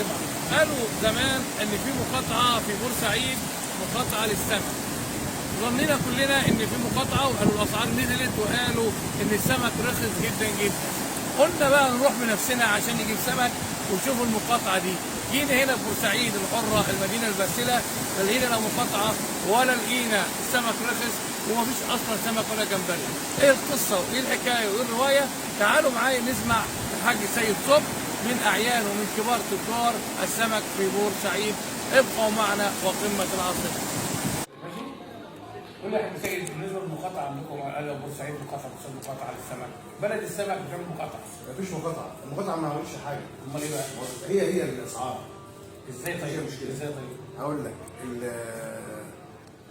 العاصمة. قالوا زمان ان في مقاطعة في بورسعيد، مقاطعة للسمك. ظنينا كلنا ان في مقاطعة، وقالوا الاسعار نزلت، وقالوا ان السمك رخص جدا جدا. قلنا بقى نروح بنفسنا عشان نجيب سمك ونشوف المقاطعة دي. جينا هنا في بورسعيد الحرة، المدينة الباسلة، لا لقينا لا مقاطعة ولا لقينا السمك رخص، ومفيش اصلا سمك ولا جمبري. ايه القصة وايه الحكاية وايه الرواية؟ تعالوا معايا نسمع الحاج سيد صبح من اعيان ومن كبار تجار السمك في بورسعيد. ابقوا معنا وقمة العاصمة. ماشي؟ قول لي يا حاج سيد، بالنسبة للمقاطعه عندكم، قالوا بورسعيد مقاطعه، بورسعيد مقاطعه للسمك، بلد السمك بتعمل مقاطعه. مفيش مقاطعه، المقاطعة ما عملتش حاجة. امال ايه بقى؟ هي الاسعار. ازاي طيب؟ مفيش مشكلة. ازاي طيب؟ هقول لك،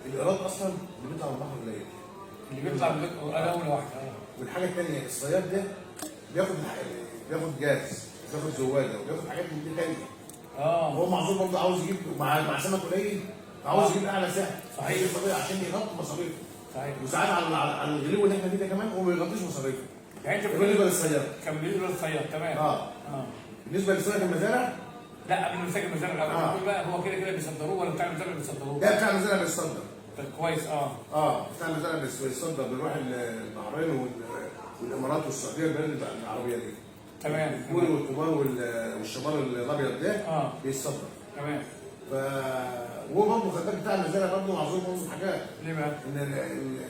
الايراد اصلا اللي بيطلع من البحر قليل. اللي بيطلع انا اول واحدة. والحاجة الثانية، الصياد ده بياخد جاز، بياخد زواده، وبياخد حاجات من دي ثانية. وهو معذور برضه، عاوز يجيب مع سمك قليل، عاوز يجيب اعلى سعر. صحيح. طبيعي عشان يغطي مصاريفه. صحيح. وساعات على الغلو اللي احنا فيه ده كمان هو ما بيغطيش مصاريفه. يعني انت بالنسبة بتقول للصياد. كان بالنسبة للصياد، تمام. بالنسبة لسمك المزارع. لا، قبل ما نسجل المزارع الاول، بتقول بقى هو كده كده بيصدروه ولا بتاع المزارع بيصدروه؟ ده بتاع المزارع بيصدر. طب كويس. بتاع المزارع بيصدر، بيروح البحرين والامارات والسعوديه، البلاد العربية دي. الكوري والكبار والشمار الابيض ده بيتصدر. تمام. ف وهو برضه خد بالك بتاع المزارع برضه معذور برضه في حاجات. ليه بقى؟ ان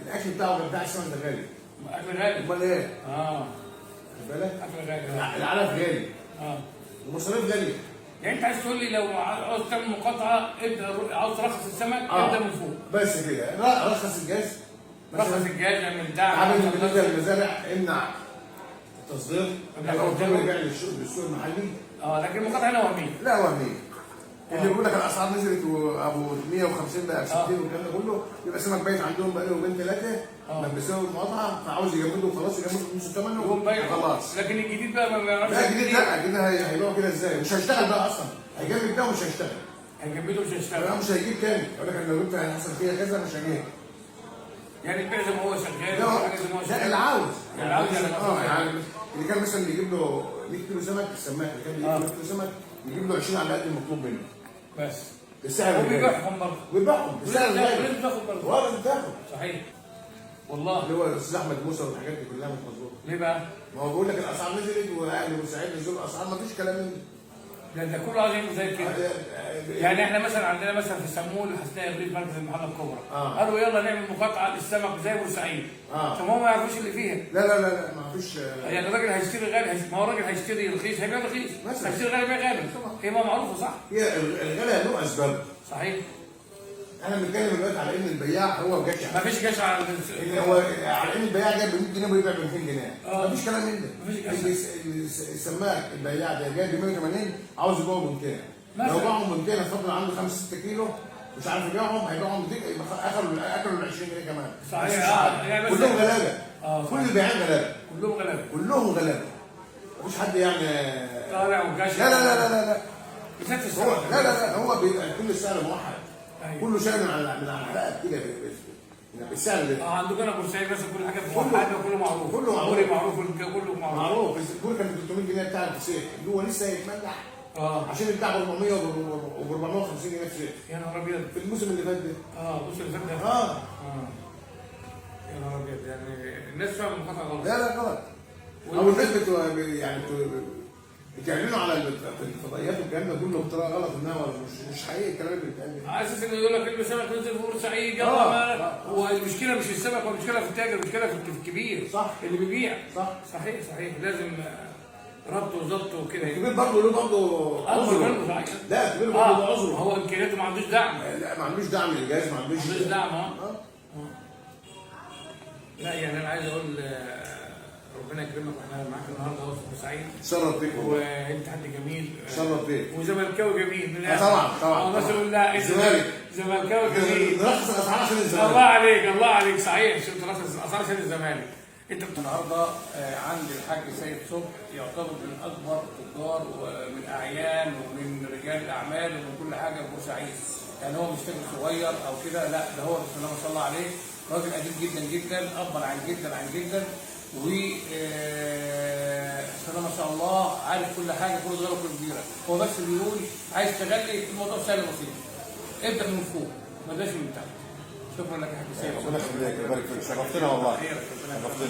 الاكل بتاعه بتاع السمك ده غالي. اكل غالي. امال ايه؟ خد بالك؟ اكل غالي. العلف غالي. والمصاريف غالية. يعني انت عايز تقول لي لو عاوز تعمل مقاطعه ابدا، عاوز ترخص السمك ابدا من فوق. بس كده، لا، رخص الجاز. رخص الجاز، اعمل دعم. عامل بالنسبة للمزارع، امنع التصدير. امنع لو التصدير. يبيع للسوق المحلي. لكن المقاطعة هنا وهمية. لا، وهمية. اللي بيقول لك الاسعار نزلت وابو 150 بقى ب 60 والكلام ده كله، يبقى سمك بايت عندهم بقى له يومين ثلاثة لما بيسووا المقاطعه، فعاوز يجمده وخلاص، يجمده بنص ثمنه يقوم بايعه. خلاص. لكن الجديد بقى ما بيعرفش. لا، الجديد لا، الجديد هيبيعه كده ازاي؟ مش هيشتغل بقى اصلا، هيجمد ده ومش هيشتغل. هيجمده مش هيشتغل. لا، مش هيجيب تاني، يقول لك انا لو جبت هيحصل فيها كذا، مش هجيب. يعني البيع زي ما هو شغال، لا، والحاجة زي ما هو لا، شغال. اللي عاوز. اللي عاوز يعني. يعني اللي كان مثلا بيجيب له 100 كيلو سمك، السماك اللي كان بيجيب له 100 كيلو سمك يجيب له 20 على قد المطلوب منه. بس. بالسعر الغالي. وبيبيعهم برضه. ويبيعهم بالسعر الغالي. ولازم تاخد برضه. ولازم تاخد. صحيح والله. اللي هو الاستاذ احمد موسى والحاجات دي كلها مش مظبوطة. ليه بقى؟ ما هو بيقول لك الاسعار نزلت واهل بورسعيد نزلوا الاسعار، ما فيش كلام من ده كله عايز يعمل زي كده. ده. يعني احنا مثلا عندنا مثلا في سمول الحسنيه الريف مركز المحلة الكبرى. قالوا يلا نعمل مقاطعه للسمك زي بورسعيد. طب هم ما يعرفوش اللي فيها. لا لا لا لا، ما فيش. يعني الراجل هيشتري غالي، ما هو الراجل هيشتري رخيص هيبيع رخيص، مثلا. هيشتري غالي هيبيع غالي. طبعا. هي ما معروفة، صح؟ هي الغلا له اسباب. صحيح. احنا بنتكلم دلوقتي على ان البياع هو جشع. ما فيش جشع على ان هو على ان البياع جايب ب 100 جنيه ويبيع ب 200 جنيه. مفيش كلام من ده. مفيش جشع. السماك البياع ده جايب ب 180 عاوز يبيعه ب 200. مثلا. لو باعهم ب 200 هيفضل عنده 5 6 كيلو مش عارف يبيعهم، هيبيعهم ب 200، يبقى اكلوا ال 20 جنيه كمان. صحيح. بس مش عارف. يعني بس- كلهم غلابة. صحيح. كل البياعين غلابة. كلهم غلابة. كلهم غلابة. مفيش حد يعني طالع وجشع. لا لا لا لا لا. بالذات السمك. هو لا لا لا، هو بيبقى كل السعر موحد. أيوة. كله شايل من على الحلقة كده بالسعر ده. عندكم هنا بورسعيد مثلا كل حاجة موحدة وكله معروف. كله معروف. كله معروف كله معروف. معروف. بس البور كان ب 300 جنيه بتاع الفسيخ اللي هو لسه هيتملح عشان يتباع ب 400 وب 450 جنيه فسيخ. يا نهار ابيض. في الموسم اللي فات ده. بص اللي فات ده. يا نهار ابيض، يعني الناس فاهمه المقاطعة غلط. لا لا، غلط. او الناس يعني بتعلنوا على الفضائيات والكلام ده كله بطريقة غلط، انها مش حقيقي الكلام اللي بيتقال ده. على اساس انه يقول لك السمك نزل في بورسعيد يلا ما والمشكلة مش في السمك، والمشكلة في التاجر، المشكلة في الكبير. صح. اللي بيبيع. صح. صحيح صحيح، لازم ربط وظبط وكده يعني. الكبير برضه له برضه اكبر عذره. منه صحيح. لا، الكبير برضه له عذره. هو امكانياته ما عندوش دعم. لا، ما عندوش دعم للجهاز، ما عندوش. ما عندوش دعم. لا، يعني انا عايز اقول ربنا يكرمك، واحنا معاك النهارده اهو في بورسعيد. شرف بيك والله. وانت حد جميل. شرف بيك. وزملكاوي جميل من الاخر. طبعا، طبعا، الناس طبعا. يقول لا الزمالك. زملكاوي جميل. نرخص الاسعار عشان الزمالك. الله عليك، الله عليك، صحيح. شفت رخص الاسعار عشان الزمالك. انت النهارده عند الحاج سيد صبح، يعتبر من اكبر تجار ومن اعيان ومن رجال الاعمال ومن كل حاجة في بورسعيد. يعني هو مش تاجر صغير او كده، لا ده هو بسم الله ما شاء الله عليه راجل قديم جدا جدا، اكبر عن جدا عن جدا. و بسم الله ما شاء الله عارف كل حاجة، كل صغيرة وكل كبيرة. هو بس بيقول عايز تغلي، الموضوع سهل بسيط، ابدا من فوق ما تبداش من تحت. شكرا لك يا حاج سيد. ربنا يخليك ويبارك فيك، شرفتنا والله، شرفتنا.